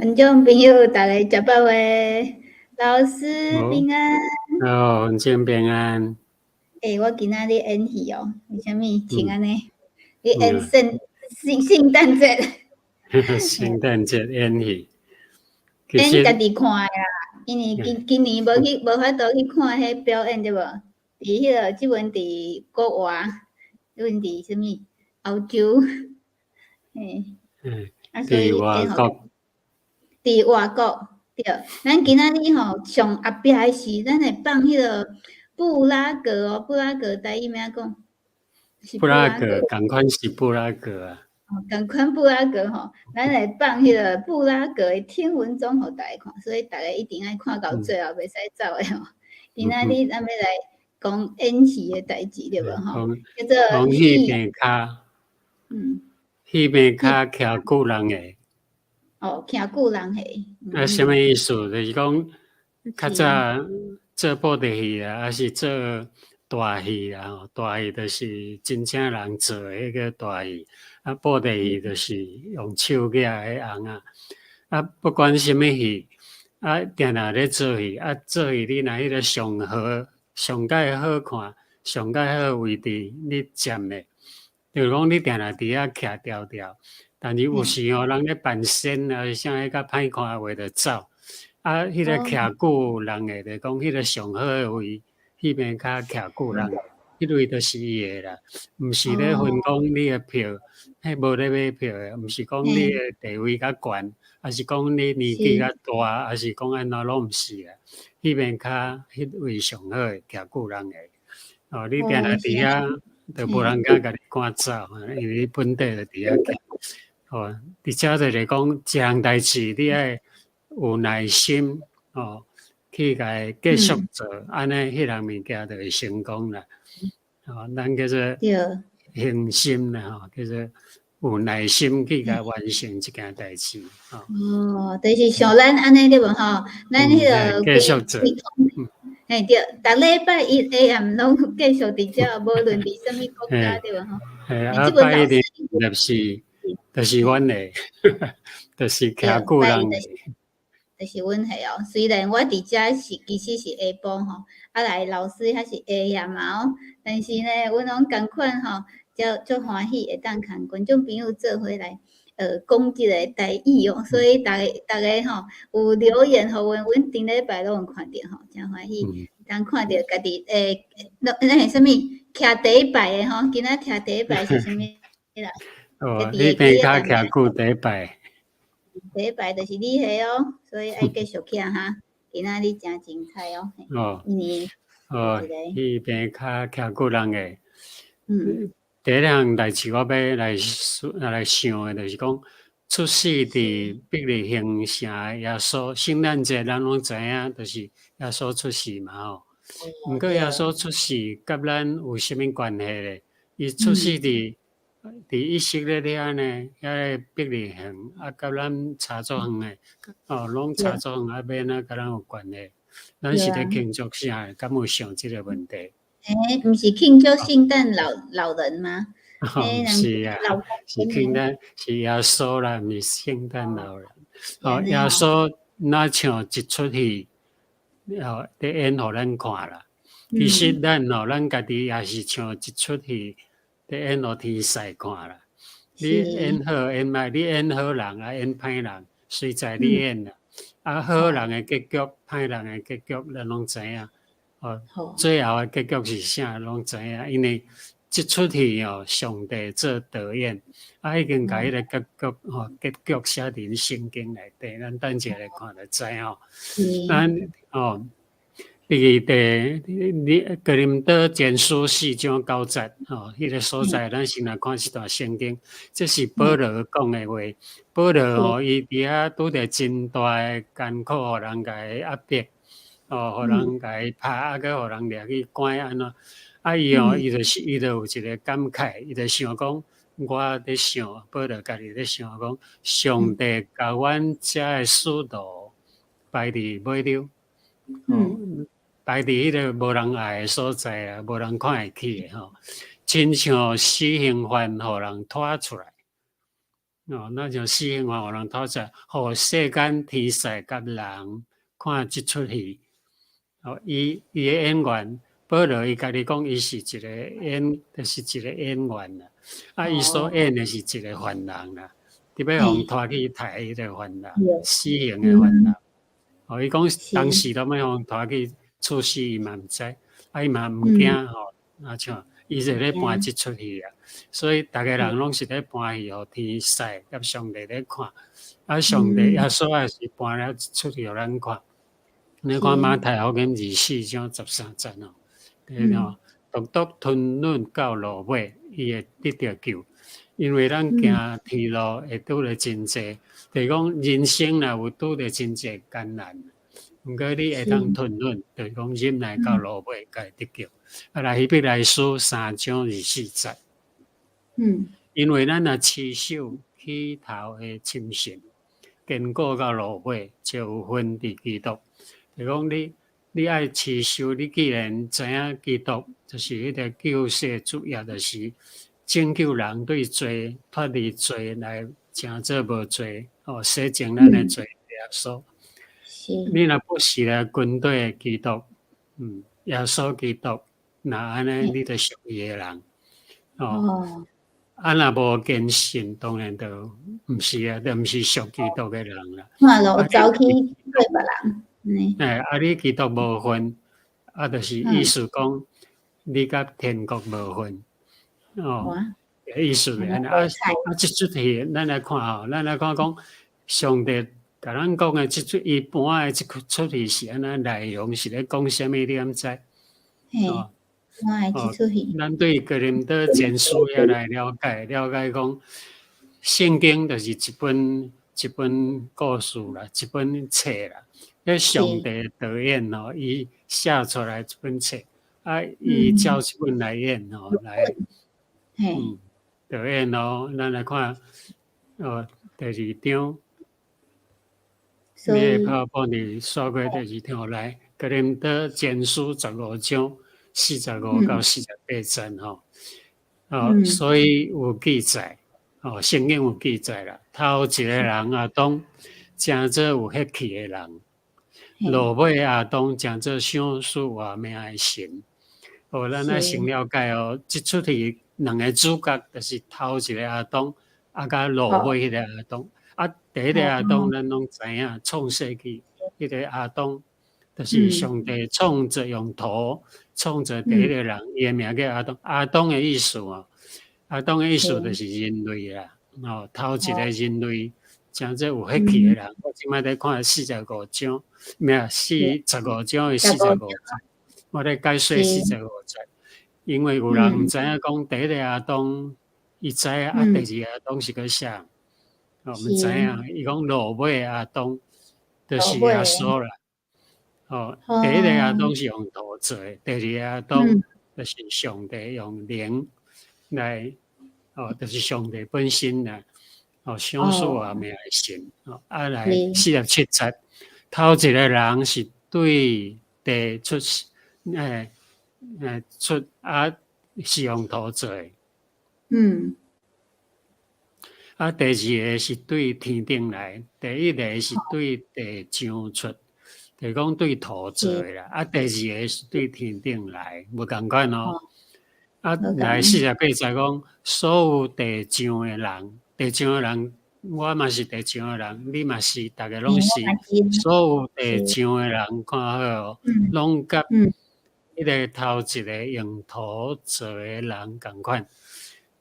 觀眾朋友，逐家食飽未？老師平安。哦，文靜平安。欸，我今仔日演戲哦，為啥物穿按呢？你演聖誕節。聖誕節演戲。演家己看的啦，因為今年無去，無法度去看彼表演對無？佇彼個這陣佇國外，這陣佇啥物歐洲，嘿。啊，所以佇外國。佇外國，對。咱今仔日吼上後壁的是，咱會放彼個布拉格哦，布拉格台語欲按怎講？布拉格，仝款是布拉格啊。哦，仝款布拉格吼，咱會放彼個布拉格的天文鐘予大家看，所以逐家一定愛看到最後，袂使走的吼。今仔日咱欲來講演戲的代誌對無吼？叫做戲棚跤。戲棚跤徛久人的。哦，徛久人的。啊，啥物意思？就是講較早做布袋戲啊，抑是做大戲啊？吼，大戲就是真正人做的彼個大戲，啊，布袋戲就是用手舉的尪仔。啊，不管啥物戲，啊，定定咧做戲，啊，做戲你若彼個上好、上蓋好看、上蓋好位置，你佔的，就是講你定定佇遐徛牢牢。但是有時吼，人咧扮仙啊，啥彼較歹看的話就走。啊，彼個徛久人的，就講彼個上好的位，戲棚跤徛久人，彼位就是伊的啦，毋是咧分講你的票，彼無咧買票的，毋是講你的地位較懸，抑是講你年紀較大，抑是講按怎攏毋是啦。戲棚跤彼位上好的，徛久人的。哦，你定定佇遐，就無人敢共你趕走，因為你本底就佇遐徛。哦，佇遮就是講，一項代誌你愛有耐心，哦，去共伊繼續做，按呢，彼項物件就會成功啦。哦，咱叫做恆心啦，吼，叫做有耐心去共完成這件代誌。哦，就是像咱按呢對無吼？咱彼个繼續做。嘿對，逐禮拜一下暗攏繼續佇遮，無論佇啥物國家對無吼？嘿，啊，拜一就是阮的，就是徛久人的。就是阮的哦。雖然我佇遮是其實是下晡吼，啊來老師遐是下暗嘛哦，但是呢，阮攏仝款吼，足足歡喜會當共觀眾朋友做伙來講這个台語哦，所以逐家逐家吼有留言予阮，阮頂禮拜攏有看著吼，誠歡喜，當看著家己那那是啥物徛第一排的吼，今仔徛第一排是啥物啦？哦，戲棚跤徛久第一排。第一排就是你的哦，所以愛繼續徛哈。今仔日誠精彩哦。哦。因為哦，戲棚跤徛久人的。第一項代誌我欲來來想的，就是講出世佇伯利恆城的耶穌，聖誕節咱攏知影，就是耶穌出世嘛吼。毋過耶穌出世佮咱有啥物關係咧？伊出世佇以色列遐呢，遐个伯利恆，啊，佮咱差足遠的，哦，攏差足遠，啊，欲按怎佮咱有關係？咱是咧慶祝啥？敢有想這個問題？欸，毋是慶祝聖誕老人嗎？哦，是啊，是慶誕，是耶穌啦，毋是聖誕老人。哦，耶穌若像一齣戲，哦，佇演予咱看啦。其實咱哦，咱家己也是像一齣戲，佇演予天使看啦。你演好演歹，你演好人啊，演歹人，隨在你演啦。啊，好人的結局，歹人的結局，咱攏知影。哦，最後的結局是啥，攏知影。因為這齣戲哦，上帝做導演，啊，已經共彼个結局吼，結局寫佇聖經內底，咱等一下來看就知吼。咱哦，佇第哥林多前書四章九節吼，彼個所在，咱先來看這段聖經，這是保羅講的話。保羅吼，伊佇遐拄著真大的艱苦，予人共伊壓迫，哦，予人共伊拍，啊，閣予人掠去關按怎？啊，伊哦，伊就有一个感慨，伊就想講，我佇想，保羅家己咧想講，上帝共阮遮的使徒擺佇尾溜，擺佇彼个無人愛的所在啊，無人看會起的吼，親像死刑犯予人拖出來，哦，咱像死刑犯予人討殺，予世間天使佮人看這齣戲。哦，伊的演員，保羅伊家己講，伊是一個演，就是一個演員啦。啊，伊所演的是一個犯人啦，佇欲予拖去刣彼個犯人，死刑的犯人。哦，伊講當時都欲予拖去處死，伊嘛毋知，啊，伊嘛毋驚吼，啊像伊就咧搬這齣戲啊，所以逐个人攏是咧搬戲，予天使佮上帝咧看，啊，上帝耶穌也是搬了這齣戲予咱看。你看馬太福音24章13節哦，對吼，獨獨吞忍到落尾，伊會得著救。因為咱行天路會拄著真濟，就是講人生若有拄著真濟艱難，毋過你會當吞忍，就是講忍耐到落尾，才會得救。啊，來希伯來書3章24節。因為咱若持守起頭的深信，堅固到落尾，就有份佇基督。就講你愛持守，你既然知影基督就是彼個救世主，也就是拯救人對罪脫離罪來成做無罪，哦，洗淨咱的罪，耶穌。你若不是來跟隨基督，耶穌基督，若按呢，你就屬伊的人，哦。啊，若無堅信，當然就毋是啊，就毋是屬基督的人啦。嘛，就走去對別人。欸，啊，你基督無份，啊，就是意思講，你佮天國無份，哦，意思是按呢。啊啊，這齣戲咱來看吼，咱來看講，上帝共咱講的這齣伊搬的這齣戲是按怎內容是咧講啥物？你敢知？哦，搬的這齣戲。咱對哥林多前書遐來了解，了解講，聖經就是一本一本故事啦，一本冊啦。彼上帝導演吼，伊寫出來一本冊，啊，伊照這本來演吼，來，導演哦，咱來看，哦，第二章，你會拍幫你刷過第二章來，哥林多前書15章45到48節吼，哦，所以有記載，哦，聖經有記載啦，頭一個人亞當成做有血氣的人。落尾亞當成做賞賜活命的神。哦，咱愛先了解哦，這齣戲兩個主角就是頭一個亞當，啊，佮落尾彼個亞當。啊，第一個亞當咱攏知影，創世記彼個亞當，就是上帝創造用土創造第一個人，伊的名叫亞當。亞當的意思哦，亞當的意思就是人類啦。哦，頭一個人類。成做有血氣的人，我這擺咧看四十五章，咩45章的45節，我咧解說四十五節，因為有人毋知影講第一個亞當，伊知影啊，第二個亞當是閣啥？哦，毋知影，伊講落尾亞當就是耶穌啦。哦，第一個亞當是用土做的，第二個亞當就是上帝用靈來，哦，就是上帝本身啦。哦，賞賜活命的神，哦，啊來47節，頭一個人是對地出，出啊是用土做的。啊，第二個是對天頂來，第一個是對地長出，就是講對土做的啦。啊，第二個是對天頂來，無仝款哦。啊，來48節講，所有地上的人。地上的人，我嘛是地上的人，你嘛是，逐个攏是。所有地上的人，看好哦，攏佮彼個頭一個用土做的人仝款。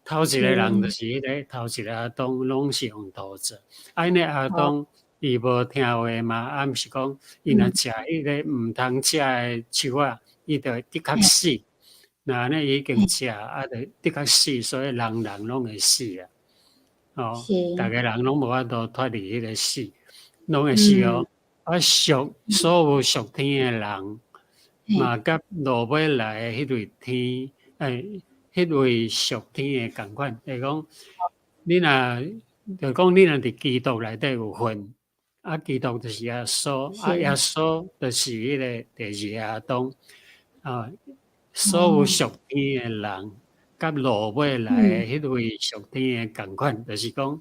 頭一個人就是彼個頭一個亞當，攏是用土做。啊，𪜶個亞當伊無聽話嘛，啊，毋是講伊若食彼個毋通食的樹仔，伊就會的確死。若按呢伊已經食，啊，就的確死，所以人人攏會死啊。哦，逐个人攏無法度脫離彼個死，攏會死哦。啊，屬所有屬天的人，嘛佮落尾來的彼位天，欸，彼位屬天的仝款，就是講，你若就講你若佇基督內底有份，啊，基督就是耶穌，啊，耶穌就是彼個第二個亞當，啊，所有屬天的人。佮落尾來的彼位屬天的仝款，就是講，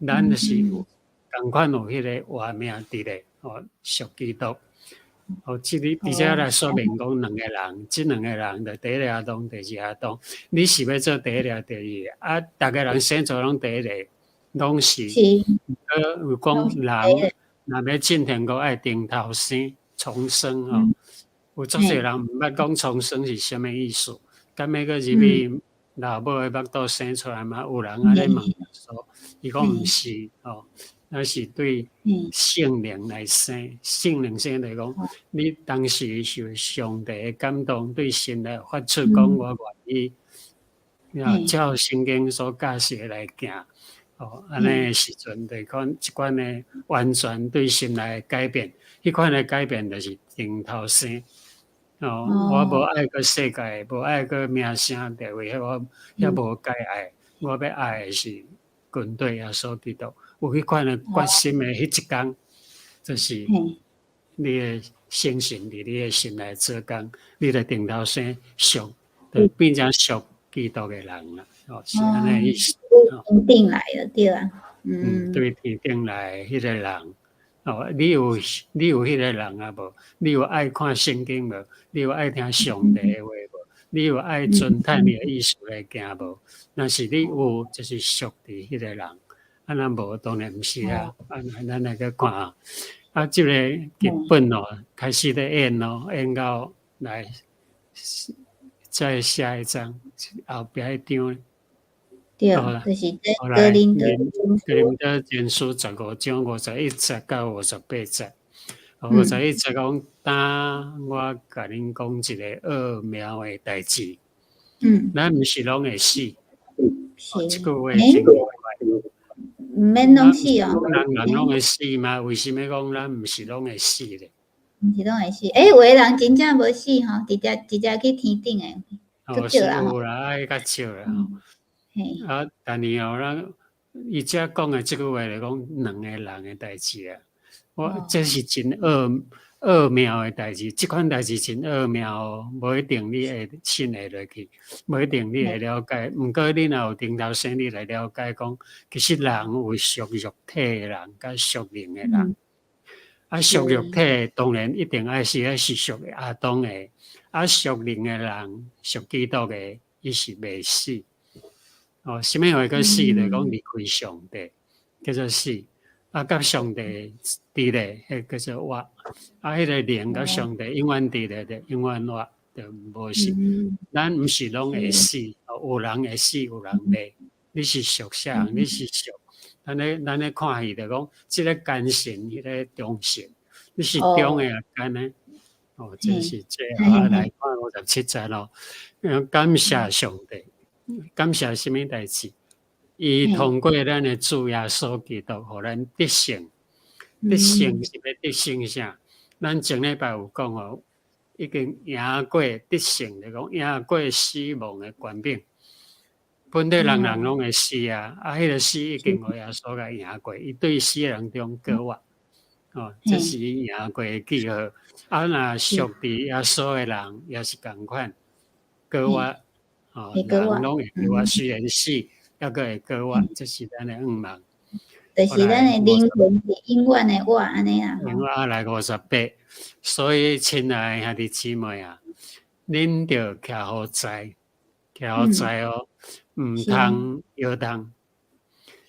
咱就是有仝款有彼个活命佇咧，哦，屬基督。哦，這裡佇遮來說明講兩個人，這兩個人就第一個亞當，第二亞當。你是欲做第一個，第二個？啊，逐个人生做攏第一個，攏是。有講人若欲進天國愛重頭生，重生哦。有足濟人毋捌講重生是啥物意思，敢欲閣入去老母的腹肚生出來嗎？有人按呢問說，伊講毋是哦。那是對聖靈來生，聖靈生來講，你當時受上帝的感動，對神來發出講我願意，啊，照聖經所教示的來行，哦，按呢時陣就講這款的完全對心內的改變，彼款的改變就是重頭生。哦，我無愛閣世界，無愛閣名聲地位，彼我遐無該愛，我欲愛的是軍隊耶穌基督。有彼款的決心的彼一工，就是你的聖神佇你的心內做工，你就重頭生屬，就變成屬基督的人啦。哦，是按呢意思。天頂來的對啊。嗯，對天頂來彼個人，哦，你有彼個人啊無？你有愛看聖經無？你有愛聽上帝的話無？你有愛遵趁伊的意思來行無？若是你有，就是屬佇彼個人。啊，若無當然毋是啊。啊，咱來去看啊，啊，這个劇本哦，開始咧演咯，演到來再下一章後壁彼張。對，就是這哥林多哥林多前書15章51節到58節。51節講，當我共恁講一个奧妙的代誌。咱毋是攏會死。這句話真怪。毋免攏死哦。人人攏會死嗎？為啥物講咱毋是攏會死咧？毋是攏會死，欸，有的人真正無死吼，直接直接去天頂的，哦，是有啦，愛較少啦吼。啊，但是哦，咱伊遮講的這句話來講，兩個人的代誌啊，我這是真奧妙的代誌，這款代誌真奧妙哦，無一定你會信會落去，無一定你會了解。毋過你若有重頭生，你來了解講，其實人有屬肉體的人，佮屬靈的人。啊，屬肉體當然一定愛是愛是屬亞當的，啊，屬靈的人，屬基督的，伊是袂死。哦，啥物話叫死？就是講離開上帝，叫做死。啊，佮上帝佇咧，彼叫做活。啊，彼个靈佮上帝永遠佇咧，就永遠活，就無死。咱毋是攏會死，有人會死，有人袂。你是屬啥人？你是屬？咱咧看戲就講，這个奸臣，彼个忠臣，你是忠的抑奸的？哦，這是最後啊，來看57節咯。感謝上帝，感謝啥物代誌？伊通過咱的主耶穌基督，予咱得勝。得勝是欲得勝啥？咱前禮拜有講哦，已經贏過得勝，就講贏過死亡的權柄。本來人人攏會死啊，啊，彼個死已經予耶穌共贏過，伊對死人中過活。哦，這是伊贏過的記號。啊，若屬佇耶穌的人，也是仝款過活。哦，人攏會過活，雖然死，猶閣會過活，這是咱的願望。就是咱的靈魂是永遠的活，按呢啊。永遠來58，所以親愛的兄弟姊妹啊，恁著徛好在，徛好在哦，毋通搖動，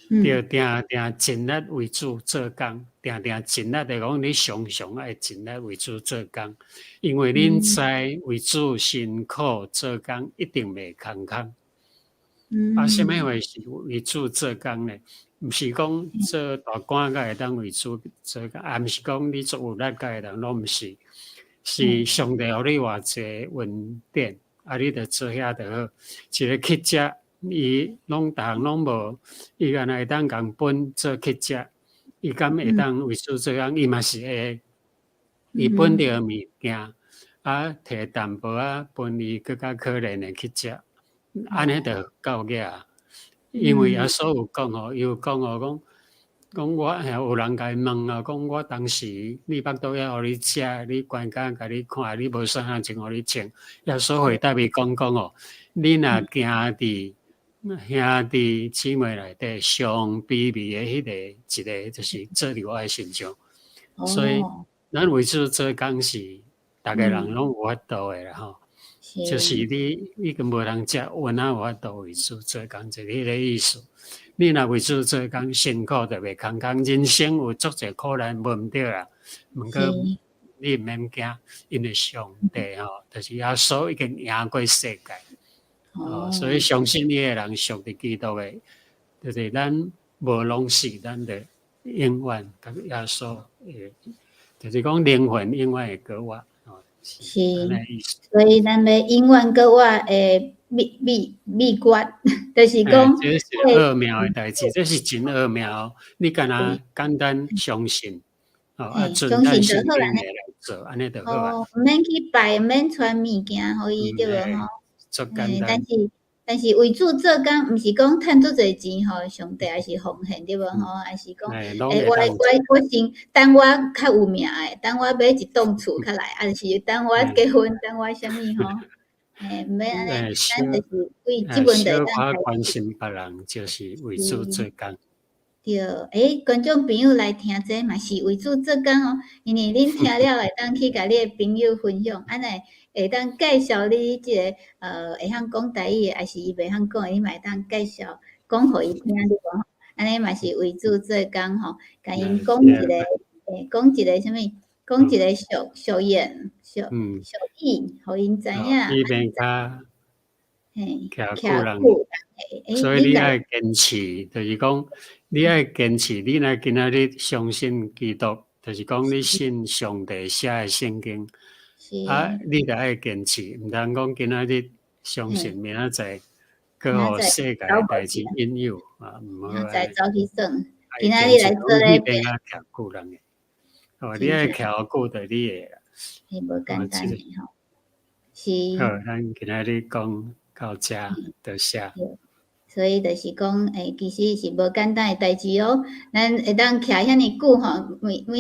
著定定盡力為主做工，定定盡力來講，你常常愛盡力為主做工，因為恁知為主辛苦做工，一定袂空空。啊，啥物話是為主做工呢？毋是講做大官才會當為主做工，也毋是講你做有力才會當，攏毋是。是上帝予你偌濟恩典，啊，你著做遐就好。一个乞食，伊攏逐項攏無，伊敢若會當共分做乞食，伊敢會當為主做工？伊嘛是會。伊分著物件，啊，提淡薄仔分伊閣較可憐的乞食，按呢就夠額。因為耶穌有講吼，伊有講吼，講講我遐有人共伊問啊，講我當時你腹肚枵予你食，你關監共你看，你無啥通穿予你穿。耶穌回答伊講講哦，你若行佇兄弟姊妹內底上卑微的彼個一個，就是做佇我的身上。所以咱為主做工是，逐个人攏有法度的啦吼。就是你已經無通食，有哪有法度為主做工？就是彼个意思。你若為主做工，辛苦就袂空空，人生有足濟苦難，無毋對啦。毋過你毋免驚，因為上帝吼，就是耶穌已經贏過世界。哦，所以相信伊的人，屬佇基督的，就是咱無攏死，咱就永遠佮耶穌會，就是講靈魂永遠會閣活。是，所以咱欲永遠閣活的秘訣，就是講，這是奧妙的代誌，這是真奧妙。你干焦簡單相信，哦，啊，遵咱聖經的來做，按呢就好啊。毋免去拜，毋免傳物件予伊，對無吼？足簡單。但是為主做工，毋是講趁足濟錢予上帝，抑是奉獻，對無吼？抑是講，欸，我先等我較有名的，等我買一棟厝較來，抑是等我結婚，等我啥物吼？欸，毋免按呢，咱就是為這份就會當小可關心別人，就是為主做工。對，欸，觀眾朋友來聽這嘛是為主做工哦，因為恁聽了會當去共你的朋友分享，按呢會當介紹你這个會曉講台語的，抑是伊袂曉講的，你嘛會當介紹講予伊聽，對無？按呢嘛是為主做工吼，共𪜶講一个，欸，講一個啥物？講一个俗俗語，俗俗語，予𪜶知影。以免較嘿，徛久人，所以你愛堅持，就是講你愛堅持，你若今仔日相信基督，就是講你信上帝寫的聖經，啊，你著愛堅持，毋通講今仔日相信，明仔載閣予世界的代誌引誘啊，毋好。明仔載走去耍，今仔日來做咧。你變啊徛久人的，哦，你愛徛久就你的啦。欸，無簡單的吼，是。好，咱今仔日講到遮，多謝。所以就是講，欸，其實是無簡單的代誌哦。咱會當徛遐爾久吼，每一個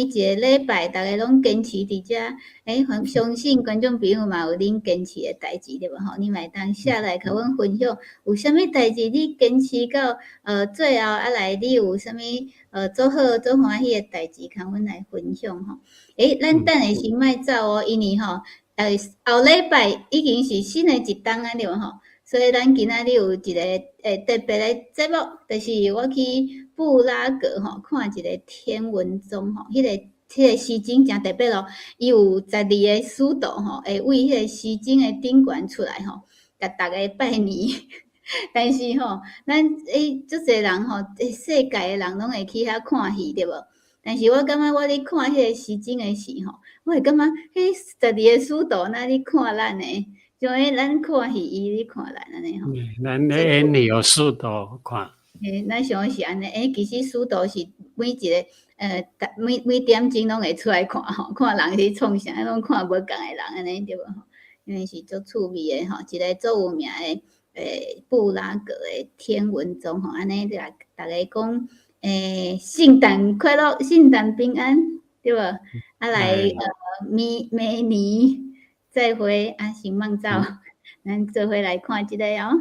禮拜，逐家攏堅持佇遮。欸，相信觀眾朋友嘛有恁堅持的代誌對無吼？你嘛會當寫來共阮分享，有啥物代誌你堅持到最後啊來，你有啥物足好足歡喜的代誌，共阮來分享吼。欸，咱等下先莫走哦，因為吼，後禮拜已經是新的一冬啊對無吼？所以咱今仔日有一个特別的節目，就是我去布拉格吼看一个天文鐘吼，彼个時鐘誠特別哦，伊有12个使徒吼，會為彼个時鐘的頂懸出來吼，共逐家拜年。但是吼，咱足濟人吼，世界的人攏會去遐看戲對無？但是我感覺我咧看彼个時鐘的時吼，我會感覺彼12个使徒若咧看咱的。像彼咱看戲，伊咧看咱按呢吼。咱咧演戲予使徒看。欸，咱想是按呢，欸，其實使徒是每一个，每點鐘攏會出來看吼，看人咧創啥，攏看無仝的人按呢對無吼？因為是足趣味的吼，一个足有名的，布拉格的天文鐘吼，按呢來逐家講，欸，聖誕快樂，聖誕平安，對無？啊來，明明年。再會，啊，先莫走，咱做伙來看這个哦。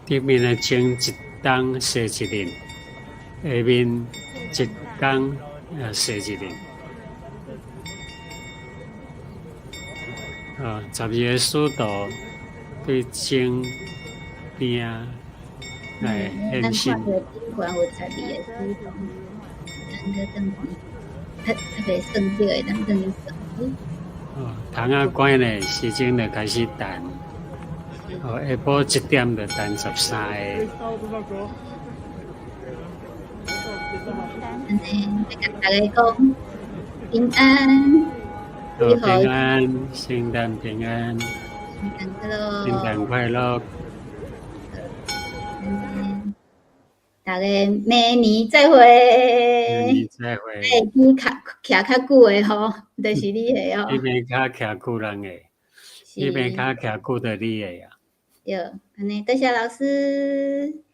頂面的鐘一冬踅一輪，下面一工踅一輪。啊，12个使徒對鐘邊來獻信。咱看著頂懸有12个使徒，咱閣轉去，特別算對的，咱轉去算。哦，窗仔關咧，時鐘就開始彈。哦，下晡1點就彈13个。按呢，欲共逐家講平安。好，平安，聖誕平安。聖誕快樂。聖誕快樂。嗯，逐逐家明年再會。明年再會。欸，你較徛較久的吼，就是你的哦。彼邊較徛久人的，彼邊較徛久就你的啊。對，按呢，多謝老師。